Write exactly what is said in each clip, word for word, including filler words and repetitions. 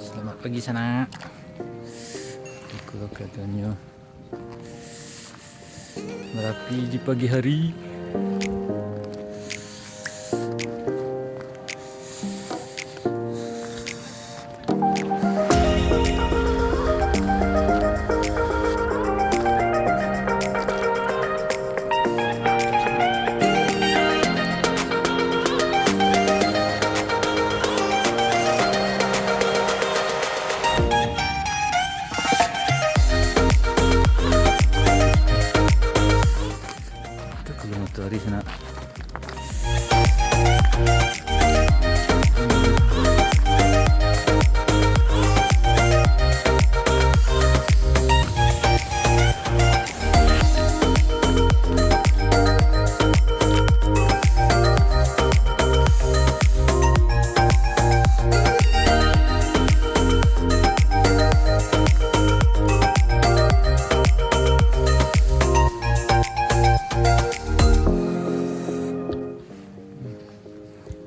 Selamat pagi, sanak. Iko keadaannyo Marapi di pagi hari. Tu kalau matoari sanak.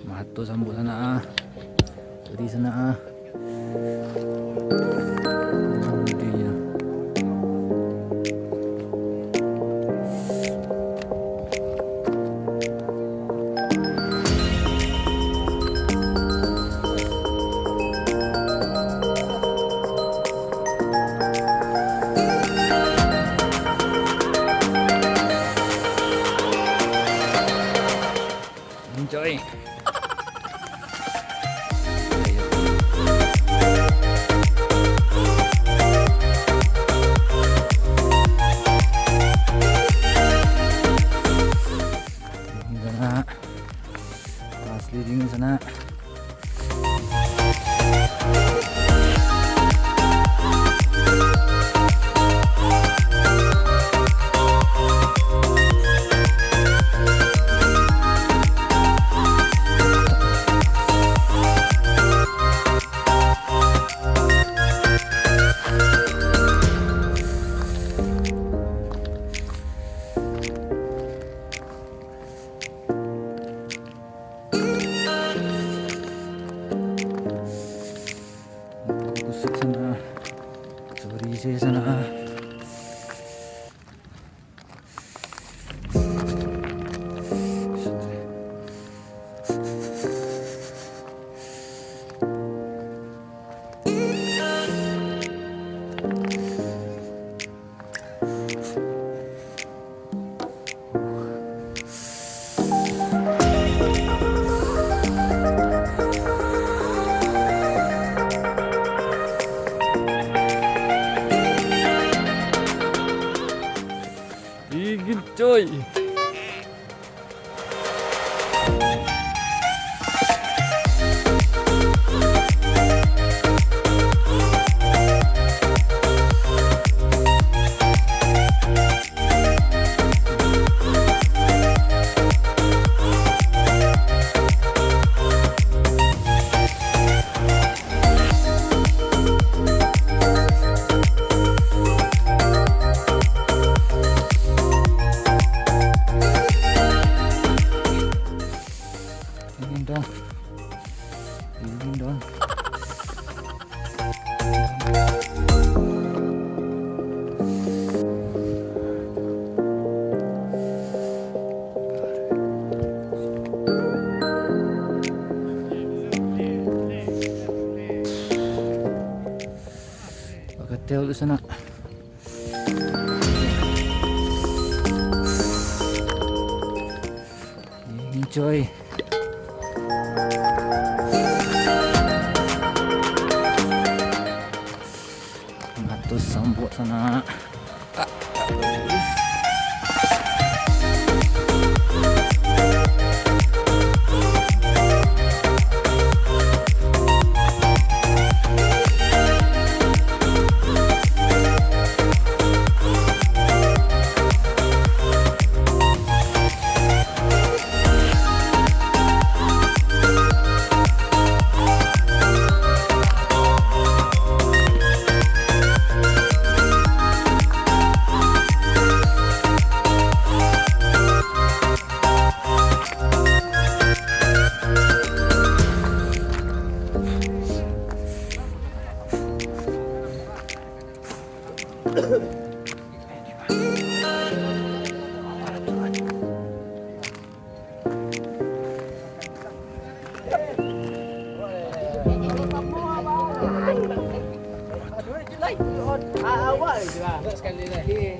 Mato sambuik sanak ah. Tadi sanak ah. Alhamdulillah. Enjoy. Dingin sanak. Asli dingin sanak. Kusik sanak. Sorry, saya sanak. Dingin, coy. Dingin dong. Dingin dong. Bakateo tu sanak. Enjoy. Mato sambuik sanak. Sekali lagi.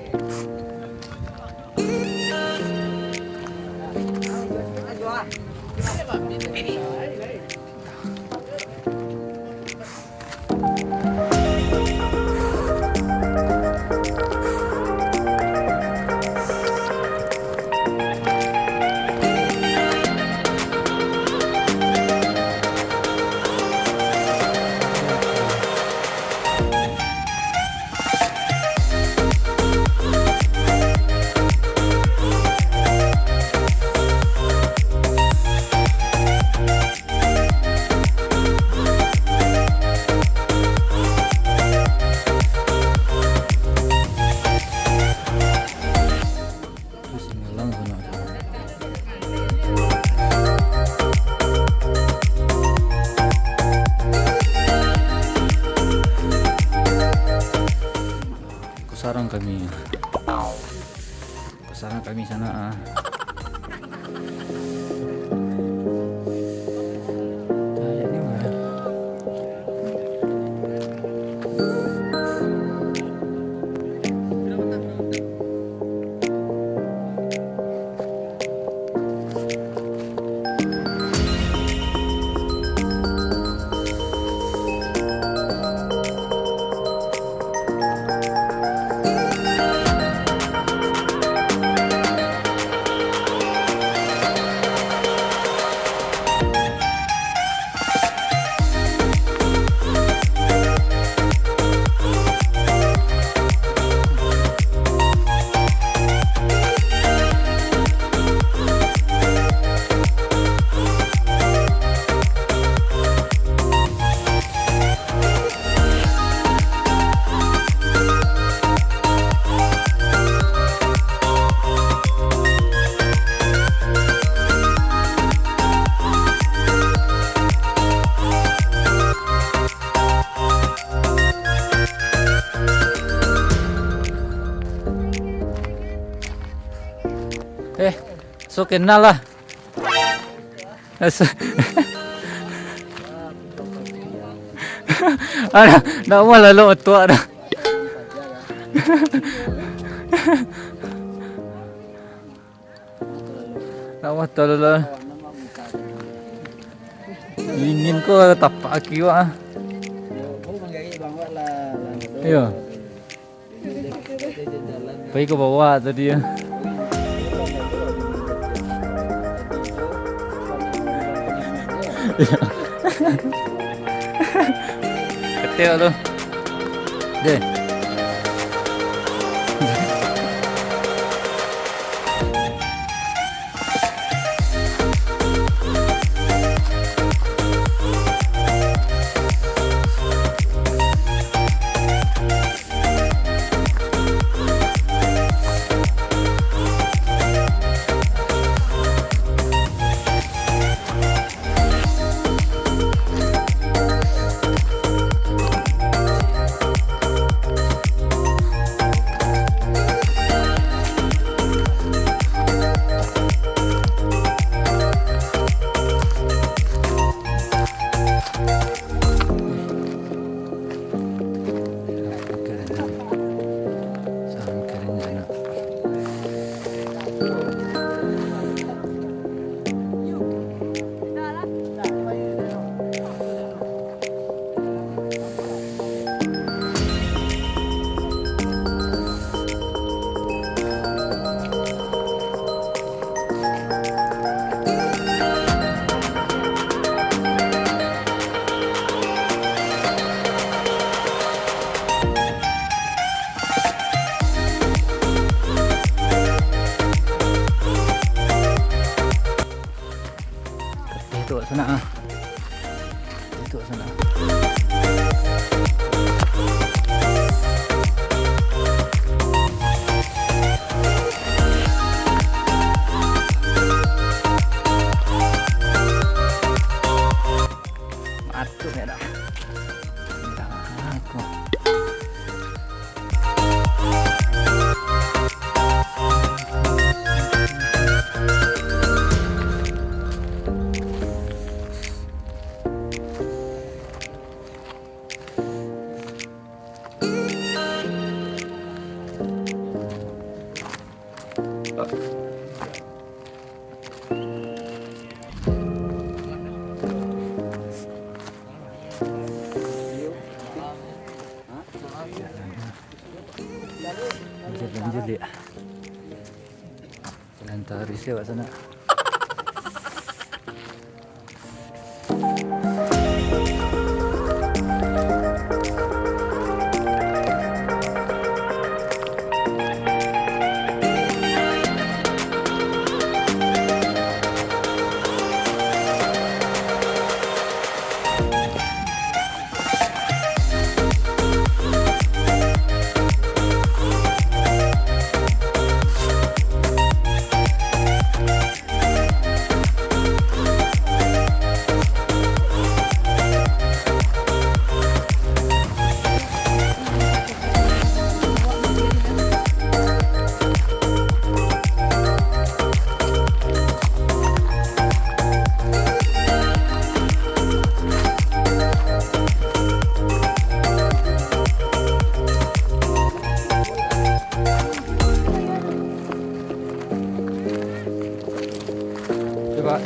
Kusarang kami. Kusarang kami sanak, ah. Eh, so kenal lah. Alah, nak malah lo otak dah. Nak malah lo. Dingin ko tapak kaki wak ah. Iyo. Pai ka bawah tadi, yo. Ketek tu. Deh. Itu sanak ah. Itu sanak. Matuak ya dah. Minta maaf aku. Risau awak sanak. Coba.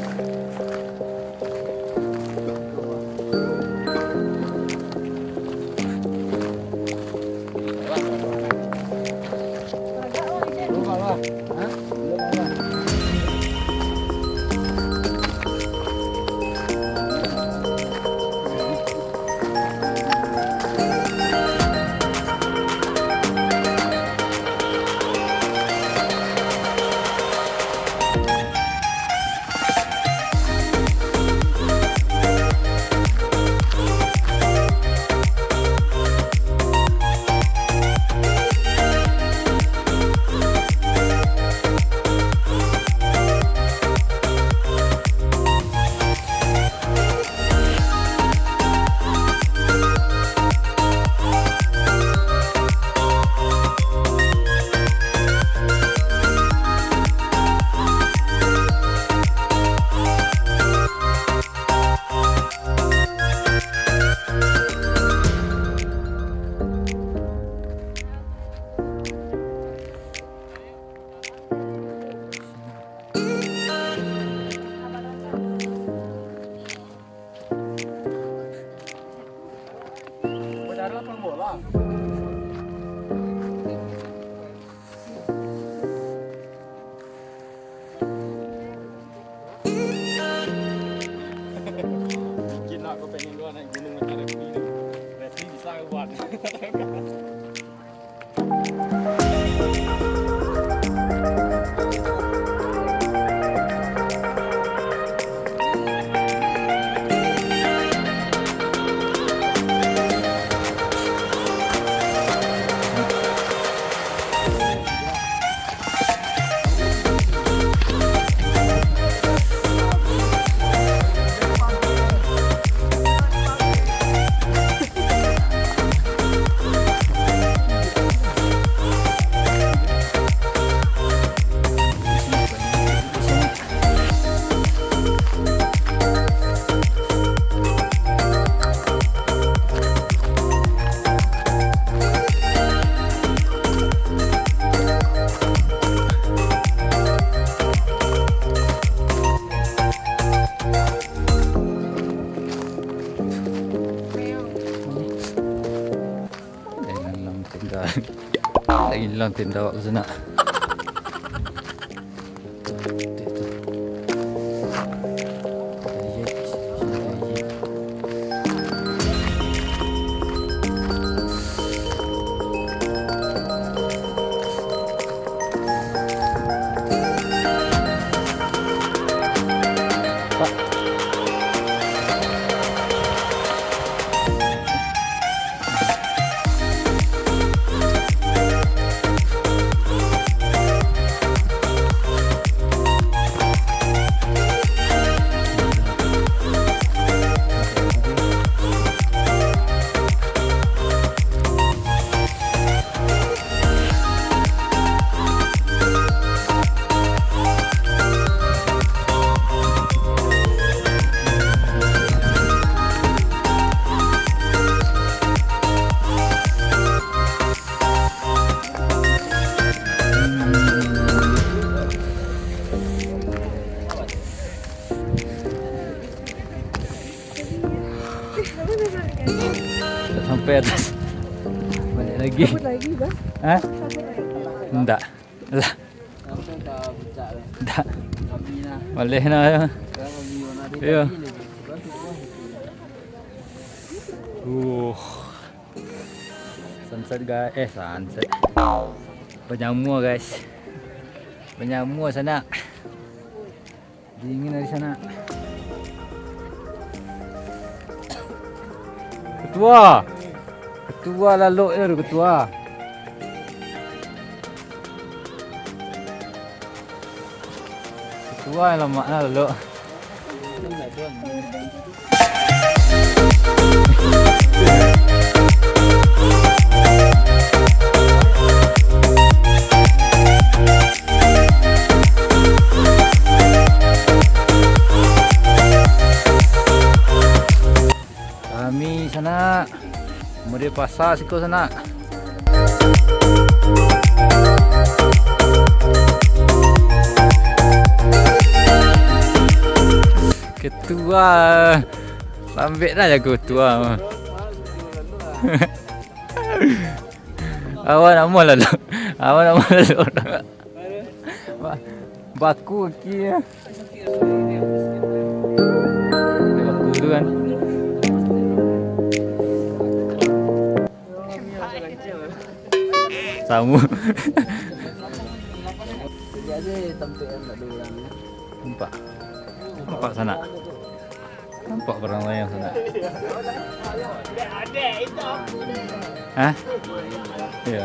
Mungkin lah kau pengen gua naik gunung macam Refli tu. Refli bisa buat. Lain lam tenda. Lain lam tenda awak ka sanak. Sampai atas. Balik lagi. Cabut lagi, Bang. Hah? Cabut lagi. Ndak. Lah. Sampai ka puncak Dah. Maleh nah, yo. Yo. Uh. Sunset, guys. Eh, sunset. Banyamua, guys. Banyamua sanak. Dingin dari sanak. Ketua. Ketua lalok je tu, ketua. Ketua yang lamak lah lalok. Rami sanak. Model pasa siko sanak. Ketua. Lambek dah jago ketua mah. Awak nak mall lah. Awak nak mall lah. Ba-, baku kaki. Baku tu kan. Sama. Nampak. Nampak sanak. Nampak barang layang sanak. Hah? Iyo.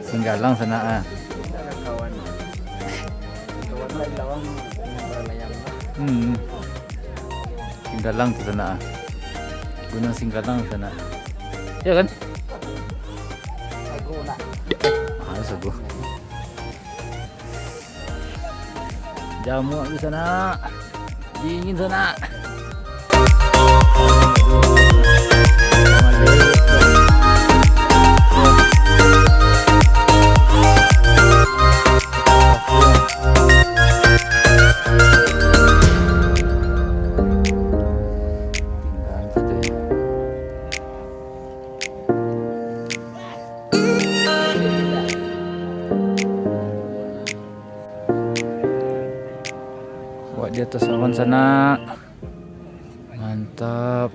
Singgalang sanak ah. Hmm. Singgalang tu sanak ah. Gunung Singgalang sanak. Iyo kan? Ah, sagu. Jamuak di sanak. Dingin sanak. Buat di atas awan sanak. Mantap.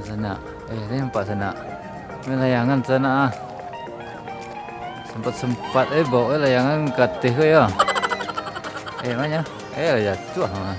Sanak. Eh, tadi nampak sanak. Main layangan sanak ah. Sempat-sempat, eh, bawa layangan ka ateh ko yo. Eh, ma nyo? Eh, jatuah mah.